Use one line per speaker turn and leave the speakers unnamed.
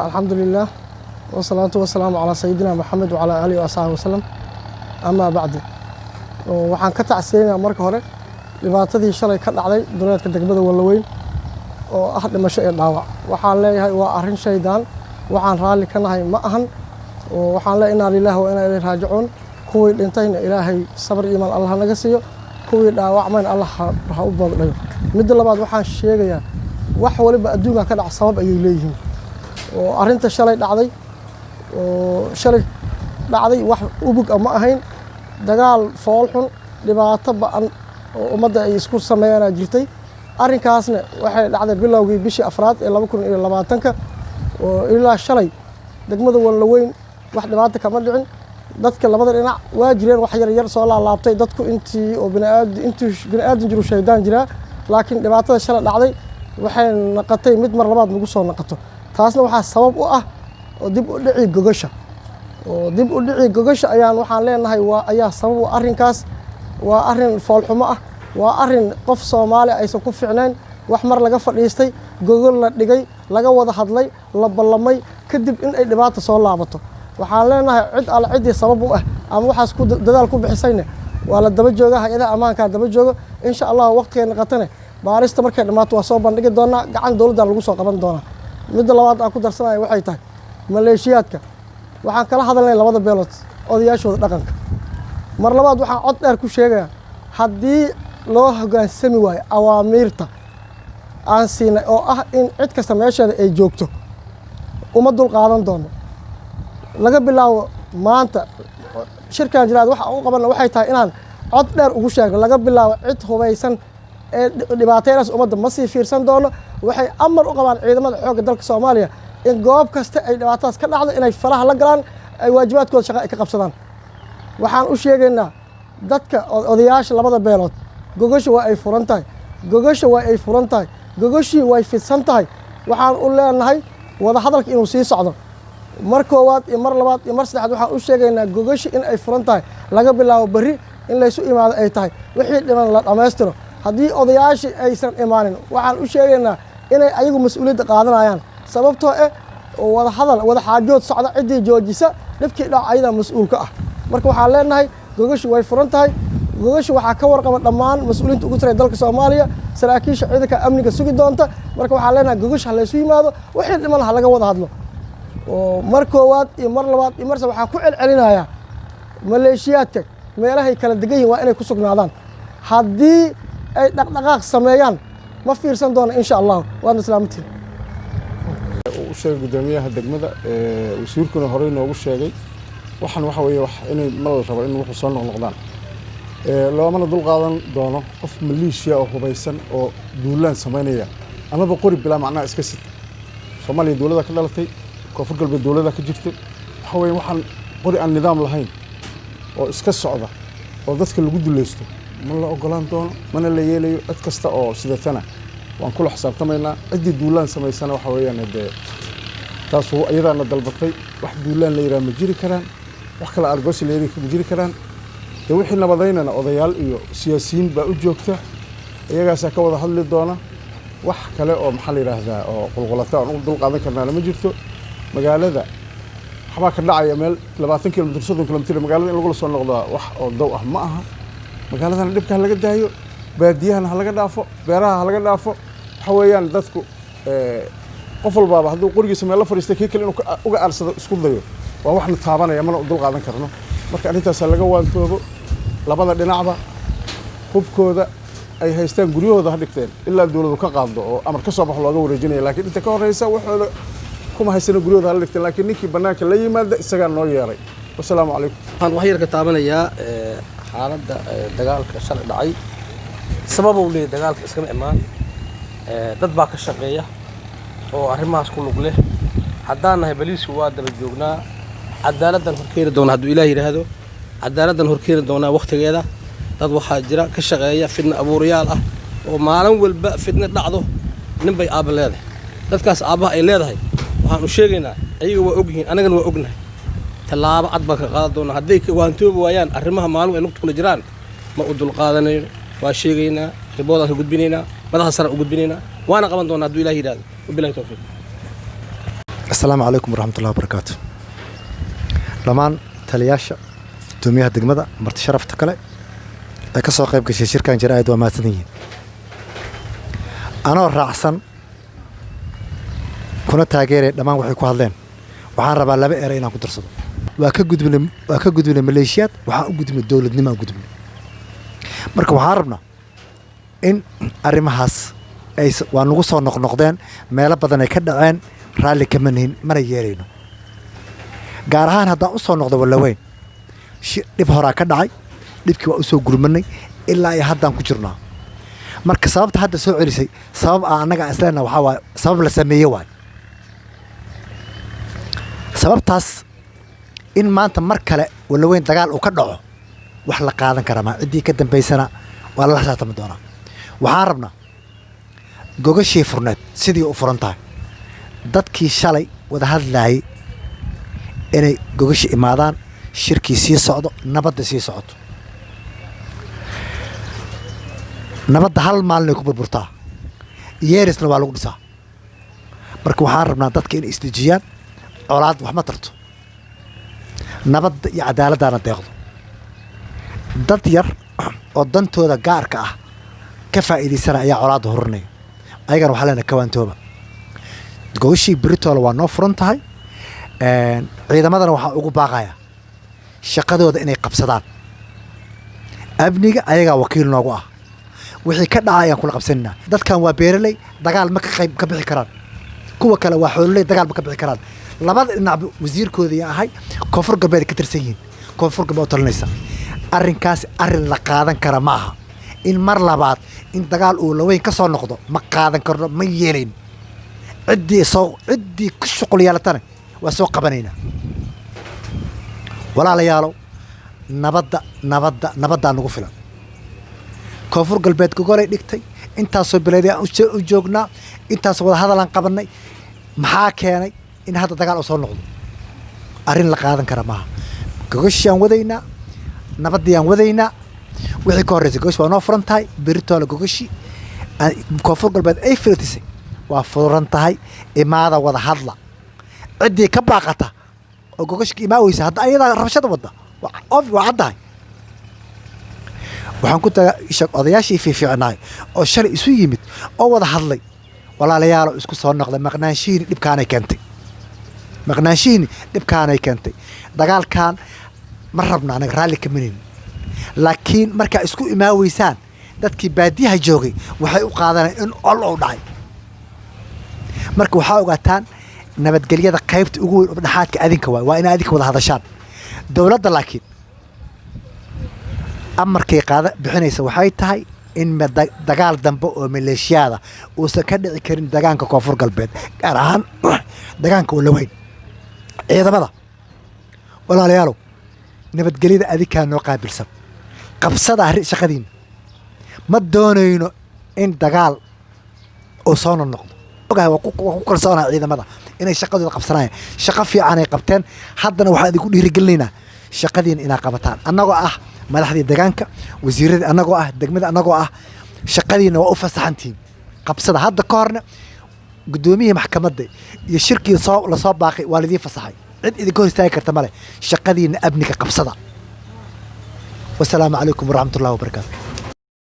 Alxamdulilah wasalaatu wasalaamu calaa sayidina Maxamed wacalaa aalihi wasaxbi wasalam, amaa bacdi. Waxaan ka tacsiyeynayaa marka hore dhibaatadii shalay ka dhacday duleedka degmada Wallaweyn oo ah dhimasho iyo dhaawac. Waxaan leeyahay waa arrin shaydaan, waxaan raalli ka nahay ma ahan. Waxaan leeyahay innaa lillahi wa innaa ilayhi raajicuun. Kuwii dhintayna Ilaahay sabr iimaan Allah naga siiyo, kuwii dhaawacmayna Allah ha u boogdhayo. Midda labaad, waxaan sheegayaa wax waliba adduunka ka dhac sabab ayay leeyihiin, oo arrinta shalay dhacday oo shalay dhacday wax ubug a ma ahayn. Dagaal fool xun, dhibaato ba'an oo ummadda ay isku sameeyaanaa jirtay. Arrinkaasna waxay dhacday bilowgii bishii afraad ee 2020-ka, oo ilaa shalay degmada Wallaweyn wax dhibaata kama dhicin. Dadka labada dhinac waa jireen wax yar yar soo laalaabtay. Dadku intii oo biniaad intuu bini aadan jiru shaydaan jiraa, laakiin dhibaatada shalay dhacday waxay naqatay mid mar labaad nagu soo naqato. Taasna waxaa sabab u ah oo dib u dhici gogosha, oo dib u dhici gogosha ayaan waxaan leenahay waa ayaa sabab u arrinkaas. Waa arrin foolxumo ah, waa arrin qof Soomaali aysan ku fiicnayn. Wax mar laga fadhiistay, gogol la dhigay, laga wada hadlay, la ballamay kadib in ay dhibaata soo laabato. Waxaan leenahay cid alle ciddii sabab u ah ama waxaas ku dadaal ku bixisayna waa la daba jooga, hay-adaha ammaankaa daba jooga. Insha Allah waqtigay naqatane baarista markay dhammaato waa soo bandhigi doonaa, gacan dowladdan lagu soo qaban doonaa. Midda labaad aan ku darsanaya waxay tahay maleeshiyaadka waxaan kala hadalnay labada beelood odayaashooda dhaqanka. Mar labaad waxaan cod dheer ku sheegayaa, haddii loo hoggaansami waayo awaamiirta aan siinay oo ah in cid kasta meesheeda ay joogto, uma dul qaadan doono. Laga bilaabo maanta shirkan jiraad waxa u qabanna waxay tahay inaan cod dheer ugu sheegno, laga bilaabo cid hubaysan ee dhibaateynaas ummadda ma sii fiirsan doono. Waxay amar u qabaan ciidamada xoogga dalka Soomaaliya in goob kasta ay dhibaatadaas ka dhacdo inay faraha la galaan, ay waajibaadkooda shaqa ay ka qabsadaan. Waxaan u sheegaynaa dadka odayaasha labada beelood, gogosha waa ay furan tahay, gogosha waa ay furan tahay, gogoshii way fidsan tahay. Waxaan u leenahay wada hadalka inuu sii socdo. Mar koowaad iyo mar labaad iyo mar saddexaad waxaan u sheegaynaa gogoshi in ay furan tahay, laga bilaabo berri in laysu imaado ay tahay, wixii dhiman la dhammaystiro. Haddii odayaashii aysan imaanin, waxaan u sheegaynaa inay ayagu mas-uuliyadda qaadanayaan, sababtoo eh wada hadal, wada xaajood socda ciddii joojisa dhibkii dhac ayadaa mas-uulka ah. Marka waxaan leenahay gogoshi way furan tahay. Gogoshi waxaa ka warqaba dhammaan mas-uuliyiinta ugu taray dalka Soomaaliya, saraakiisha ciidanka amniga sugi doonta. Marka waxaan leenahay gogoshi ha laysu yimaado, wixii dhiman ha laga wada hadlo. Oo mar koowaad iyo mar labaad iyo mar waxaan ku celcelinayaa, maleeshiyaadka meelahay kala degan yihin waa inay ku sugnaadaan. Haddii ay dhaqdhaqaaq sameeyaan ma fiirsan doona, insha Allah. Waadna islaamtiin.
U sheegay guddoomiyaha degmada, wasiirkuna horey noogu sheegay. Waxaan waxa weeye wax inay ma la rabo in wuxuu soo noqnoqdaan, loomana dul qaadan doono qof maleeshiya oo hubaysan oo duulaan samaynaya amaba qori bilaa macnaha iska sita. Soomaaliya dowladda ka dhalatay, Koonfur Galbeed dowladda ka jirta. Waxa weeye waxaan qori aan nidaam lahayn oo iska socda oo dadka lagu dulaysto ma la ogolaan doono, mana la yeelayo. Cid kasta oo sidatana waan kula xisaabtamaynaa. Ciddii duulaan samaysana waxa weeyaan dee taas iyadaana dalbatay. Wax duulaan la yidhaha ma jiri karaan, wax kale argoosi la yidhaha ma jiri karaan. Dee wixii nabadaynana odayaal iyo siyaasiyiin baa u joogta, iyagaasaa ka wada hadli doona. Wax kale oo maxaa la yidhaahdaa oo qulqulata aan u dul qaadan karnaana ma jirto. Magaalada waxbaa ka dhacaya meel 20 kilomitr, 30 kilomitr. Magaalada in lagula soo noqdaa wax oo dow ah ma aha. Magaaladana dhibka ha laga daayo, baadiyahana ha laga dhaafo, beeraha ha laga dhaafo. Waxa weeyaan dadku qof walbaaba hadduu qorigiisa meel la fadhiistay, kii kale inuu uga aarsado isku dayo, waa waxna taabanaya, mana dul qaadan karno. Marka arrintaas ha laga waantoobo labada dhinacba. Hubkooda ay haystaan guryahooda ha dhigteen ilaa dowladu ka qaado oo amar ka soo baxo looga wareejinaya, laakiin inta ka horreysa waxooda kuma haysana, guryahooda hala dhigteen. Laakiin ninkii bannaanka la yimaada isagaa noo yeeray. Wasalaamu calaykum.
Waxaan wax yar ka taabanayaa xaaladda dagaalka shalay dhacay. Sabab uu leeyahay dagaalka iskama imaan, dad baa ka shaqeeya oo arrimahaas ku lug leh. Haddaan nahay baliisku waa daba joognaa, cadaaladdan horkeeni doona hadduu Ilaah yidhaahdo, cadaaladdan horkeeni doonaa wakhtigeeda. Dad waxaa jira ka shaqeeya, fidna abuurayaal ah, oo maalin walba fidna dhacdo nin bay aabba leedahay. Dadkaas aabbaha ay leedahay waxaan u sheegaynaa, ayaga waa ogyihiin, annagana waa ognahay. Tallaabo cad baan ka qaadan doonaa hadday waantoobi waayaan. Arrimaha maalin ay lugta kula jiraan ma u dulqaadanayno. Waa sheegaynaa, riboodaan ka gudbinaynaa, madaxa sare u gudbinaynaa, waana qaban doonaa hadduu Ilaah yidhahdo. Wabilahi towfiiq.
Asalaamu calaykum waraxmatullahi wabarakaatu. Dhammaan taliyaasha, gudoomiyaha degmada, marti sharafta kale ee ka soo qayb gashay shirkan jaraa'id, waa mahadsan yihiin. Anoo raacsan kuna taageeraya dhammaan waxay ku hadleen, waxaan rabaa laba eray inaan ku darsado. Waa ka gudbinay maleeshiyaad, waxaan u gudbinay dowladnimo aan gudbinay. Marka waxaan rabnaa in arrimahaas ay waa nagu soo noqnoqdeen, meelo badan ay ka dhaceen, raalli kama nihin, mana yeelayno. Gaar ahaan haddaan u soo noqdo Wallaweyn, dhib horaa ka dhacay. Dhibkii waa u soo gurmanay, ilaa iyo haddaan ku jirnaa. Marka sababta hadda soo celisay, sabab aan annaga aan isleenaha, waxaa waaye sabab la sameeye waay. Sababtaas in maanta mar kale Wallaweyn dagaal uu ka dhaco wax la qaadan kara maa. Ciddii ka dambaysana waa lala xisaabtami doonaa. Waxaan rabnaa gogashii furneed sidii u furan tahay, dadkii shalay wada hadlaayay inay gogashi imaadaan, shirkii sii socdo, nabadda sii socoto. Nabadda hal maalinay ku burburtaa, yeerisna waa lagu dhisaa. Marka waxaan rabnaa dadka inay isdejiyaan. Colaad wax ma tarto, nabadda iyo cadaaladdaana deeqdo. Dad yar oo dantooda gaarka ah ka faa'iidaysana ayaa colaadda horinaya. Ayagana waxaa leenahay kawaantooba. Gogashii Britola waa noo furan tahay. Ciidamadana waxaa ugu baaqaya shaqadooda inay qabsadaan. Amniga ayagaa wakiil noogu ah. Wixii ka dhaca ayaan kula qabsanaynaa. Dadkan waa beeraley, dagaal ma ka qayb ka bixi karaan. Kuwa kale waa xoololey, dagaal ma ka bixi karaan. Labada dhinacba wasiirkoodii ahay Koonfur Galbeed ay ka tirsan yihiin, Koonfur Galbeed u talinaysa. Arrinkaasi arrin la qaadan kara ma aha. In mar labaad in dagaal uu Laweyn ka soo noqdo ma qaadan karno, ma yeelayn. Ciddii ku shuqul yeelatana waa soo qabanaynaa. Walaalayaalow, nabadda, nabadda, nabaddaa nagu filan. Koonfur Galbeed gogolay dhigtay, intaasoo bileeday aan u joognaa, intaasoo wada hadalaan qabannay. Maxaa keenay in hadda dagaal uu soo noqdo? Arrin la qaadan kara maaha. Gogoshiaan wadaynaa, nabaddii aan wadaynaa. Wixii ka horreysay gogosh waa noo furan tahay. Beritoole gogoshi Koonfur Galbeed ay filatisay waa furan tahay. Imaada, wada hadla. Ciddii ka baaqata oo gogoshka imaa weysa, hadda ayadaa rabshada wadda, waa caddahay. Waxaan ku taga sheeg odayaashii fiifiicnaay oo shalay isu yimid oo wada hadlay. Walaalayaalo, isku soo noqday. Maqnaanshihiini dhibkaanay keentay, maqnaanshihiini dhibkaanay keentay. Dagaalkan ma rabno anaga, raalli kama nihin. Laakiin markaa isku imaaweysaan, dadkii baadiyaha joogay waxay u qaadanayaan in col uu dhacay. Marka waxaa ogaataan nabadgelyada qaybta ugu weyn oo dhexaadka adinka waay. Waa inaa adinka wada hadashaan dowladda. Laakiin amarkay qaada bixinaysa waxay tahay in dagaal dambe oo maleeshiyaada uusan ka dhici karin dagaanka Koonfur Galbeed, gaar ahaan dagaanka Walaweyn. Ciidamada, walaalayaalow, nabadgelyada adinkaa noo qaabilsan, qabsada shaqadiina. Ma doonayno in dagaal uu soo noqnoqdo. Ogahay, waa ku kalsoonahay ciidamada inay shaqadooda qabsanayaan. Shaqo fiicanay qabteen. Haddana waxaan idinku dhiirigelinaynaa shaqadiina inaad qabataan. Annagoo ah madaxdii deegaanka, wasiiradii annagoo ah, degmada annagoo ah, shaqadiina waa u fasaxantihiin, qabsada. Hadda ka horna guddoomiyihii maxkamadda iyo shirkii soo lasoo baaqay waa laidiin fasaxay. Cid idinka hor istaagi karta male. Shaqadiina amniga qabsada. Wasalaamu calaykum waraxmatullahi wabarakaatu.